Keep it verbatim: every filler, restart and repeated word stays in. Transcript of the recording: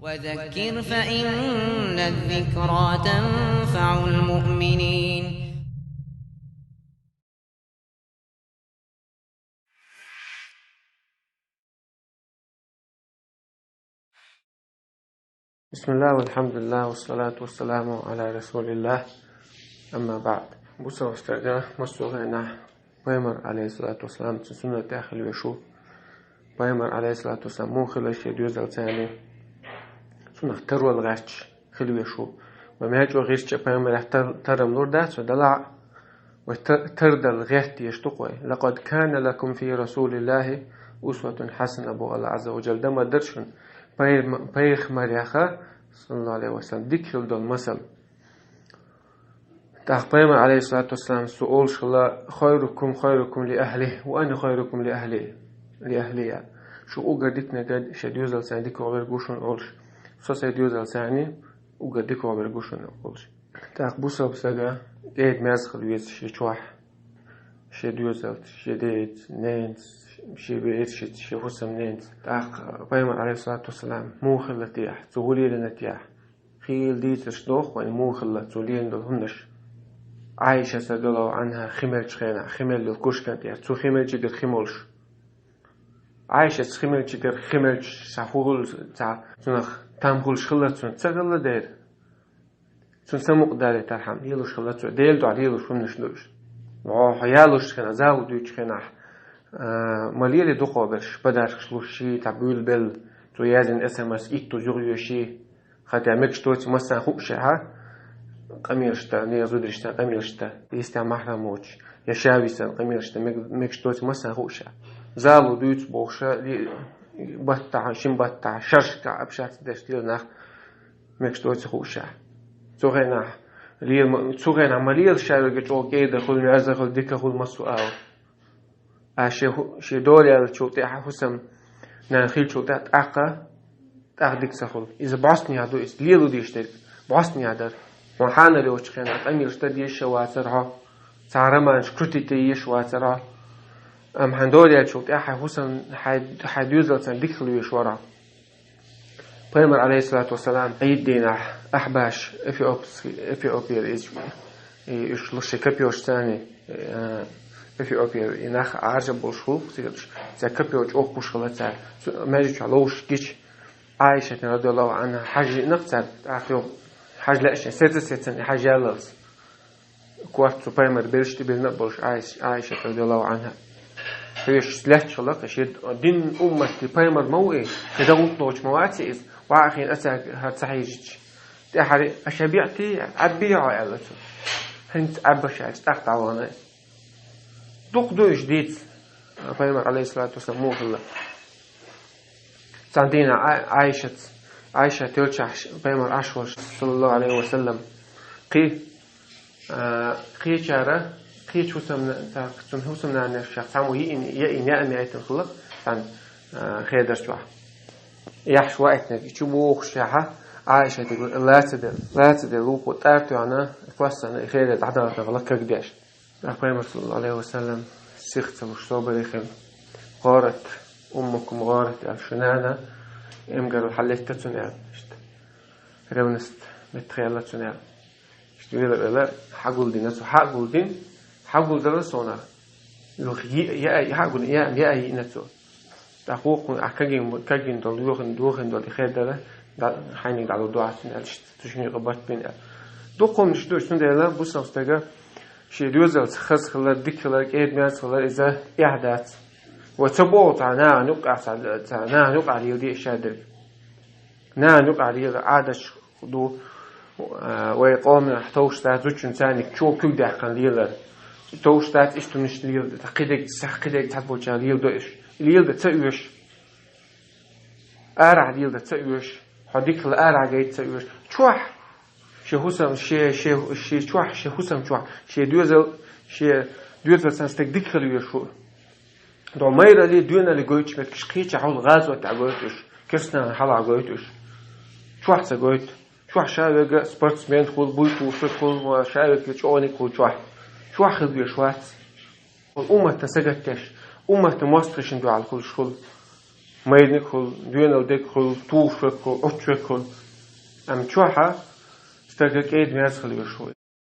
وذكر فإن الذكرى تنفع المؤمنين. بسم الله والحمد لله والصلاة والسلام على رسول الله. أما بعد. Бусалба стага массо а хенахь Пайхамар, алейхиссалату вассалам, цуьнан суннат тӀехь хила везаш ву. Пайхамар, алейхиссалату вассалам, муха хилла шен доьзалца, цунах тарвала гӀерташ хила везаш ву. Вай маьчӀо гӀирча пайхамарах тар-, тарам лур дац вай, делахь а вай та-, тардала гӀерта дезаш ду-кх вай. «لقد كان لكم في رسول الله أسوة حسنة», боху Аллах Азза ва Джалла. Дан ма дара шуна пайхам-, пайхамарех, саллаллаху алейхи ва саллям, дика хила долу масал. ТӀаккха Пайхамар, алейхиссалату вассалам, цо олуш хилла: «خيركم خيركم لأهله وأنا خيركم لأهلي، لأهلي». Шух уггар диканиг шен доьзалца дика верг ву шуна олуш. Со сайн доьзалца уггар дика верг ву шуна олуш. ТӀаккха бусалба стага кӀеда-мерза хила веза шен чохь, шен доьзалца, шен деца, ненаца, шен берашца, шен хӀусамненаца. ТӀаккха Пайхамар, алейхиссалату вассалам, муха хилла техьа, цо хӀун лелийна техьа? Хийла дийцарш доху вайна муха хилла цо лелийна долу хӀуманаш. Ӏайшас, радияллаху Ӏанха, хи мелчу хенахь, хи мелла йолу курчу кӀант яра, цо хи мелчигара хи молуш. Ӏайшас хи мелчигара хи мелча, ша хӀун хуьлу, ца, цунах там хуьлуш хилла цунна, ца хилла дера. Цунна самукъадалийтархьама лелош хилла цо, Делан дуьхьа лелош хӀуманаш ду уьш. Хьо, хьо ялош хенахь, зала дуьйцучу хенахь, а, ма лелий дукхахберш подаркаш луш, ший цхьа буьйлабелла, цо яздина эс эм эс иттаза юхайоьший, хотя мегаш доций массарна хууш, хьа, къамелашца, нехан зударшца къамелашца, йистехь махьрам воцуш, я ша висарна къамелашца, мег-, мегаш доций массарна хууш. Зала дуьйцу бохуш, ли-, баттахь, шин баттахь, шершкахь общаться деш лела нах, мегаш доций хууш. Цу хенахь лела ма-, цу хенахь ма лела ша верг чӀогӀа кӀеда хуьлу, мерза хуьлу, дика хуьлу массо а агӀор. А шен хӀу-, шен дола яьллачул тӀаьхьа, хӀусамнана хиллачул тӀаьхьа тӀаккха, тӀаккха дика ца хуьлу. Иза бӀостанехьа ду, иза лело дезаш дерг бӀостанехьа дара. Хьуна хьанал йоцучу хенахь къамелаш дан дезаш а вацара хьо, цхьа романаш крутить дан езаш а вацара хьо. Амма хьайн дола яьллачул тӀаьхьа хьайн хӀусам, хьайн, хьайн доьзалца дика хила везаш вара хьо. Пайхамар, алейхиссалату вассалам, Ӏийд дийнахь Ахьбаш, эфиопский, Эфиопера иза, и уьш луш шайн копьёшца, э, Эфиопера и нах Ӏаржа болуш хуьлу, цигара цара копьё чӀогӀа кхуьуш хилла цара. Цу маьждиг чохь ловзуш гича, Ӏайшатна, радияллаху Ӏанха, хьажа йиъна-кх цара, тӀаккха йо-, хьажа лаьа шайн, сецца сецна и хьажа яллалц. Корта цу пайхамар белш тӀе биллина а болуш, Ӏайш-, Ӏайшат, радияллаху Ӏанха. Хьоьжуш лаьтташ хилла-кх, шен дин, умматан пайхамар ма ву и, шен дан гӀуллакх доцуш ма вац иза, ваха хиъна а ца, хӀара ца хьийжича. ТӀаьхьара: «Ашабиъти, Ӏаббий хьо?» – аьлла цо. «ХӀинца Ӏабба ша», – аьлча, тӀаккха дӀавахана иза. Дукха ду уьш дийца, пайхамар, алейхиссалату вассалам, муха хилла. Цхьана дийнахь Ӏай-, Ӏайшаца, Ӏайшат йолчохь пайхамар Ӏаш волуш, саллаллаху алейхи ва саллям, кхин, а, кхечара, кхечу хӀусамна-, цхьа, цуьнан хӀусамнанех цхьаммо йиъна, яийна, яа яйтина хилла цхьана, а, хедар чохь. Яхьаш ваийтинарг, и чу бохуш яхьа, Ӏайшатига лацаделла, лацаделла вукхо тӀара тоьхна, кхоссана, и хедар дӀадахийтина хилла кагдеш. Пайхамар, саллаллаху алейхи ва саллям, сих ца луш собаре хилла: «ГӀарат уммукум, гӀарат», – аьлла, шун нана эмгаралла хьаллетта цунна аьлла. Иштта ревность меттахъелла цунна аьлла. Иштта велар аьлла, хьагулдина цо, хьагулдина, хьагулдала сонах. Юха я, я, хьагулдина, я, я, йиъна цо. ТӀаккха вукхун ахь кагин, кагин долу, дохин, дохин долу и хедар, да, хьайниг дӀалур ду ахь цунна аьлла, иштта цу шинна юкъа барт бина аьлла. Дукха хӀуманаш ду, цундела бусалба стага шен доьзалца хаза хилар, дика хилар, кӀеда-мерза хилар, иза эхь дац. Вай ца боху цхьа нахана юкъахь, цхьа, цхьа нахана юкъахь леладе ша дерг. Нахана юкъахь лела Ӏадаташ ду, а, вай къоманехь товш дац, зудчун царниг чу куьг даьккхина лелар. Товш дац, иштта хӀуманаш лела, кхидерг, кхидерг цхьаболчарна леладо уьш. Леладан ца оьшу. Арахь леладан ца оьшу. Хьо дика хила арахь гайта ца оьшу. Чохь, шен хӀусам, шен, шен, шен чохь, шен хӀусам чохь, шен доьзал, шен доьзалца стаг дика хила оьшу. До майралли, доьналли гойтуш меттигаш кхечахьа хьула гӀазот тӀехь гойту уьш, керстанна хьалха гойту уьш. Чохь ца гойту. Чохь ша верг спортсмен хуьлу, буй кхушург хуьлу, ша верг чӀогӀаниг хуьлу чохь. Чохь хила веш вац. Умматан сагатдеш, умматан мостагӀашна дуьхьал хуьлуш хуьлу. Майданиг хул, доьналла дег хул, тухуш верг хул, Ӏочуверг хул. Амма чухь стага кӀеда-мерза хила везаш ву.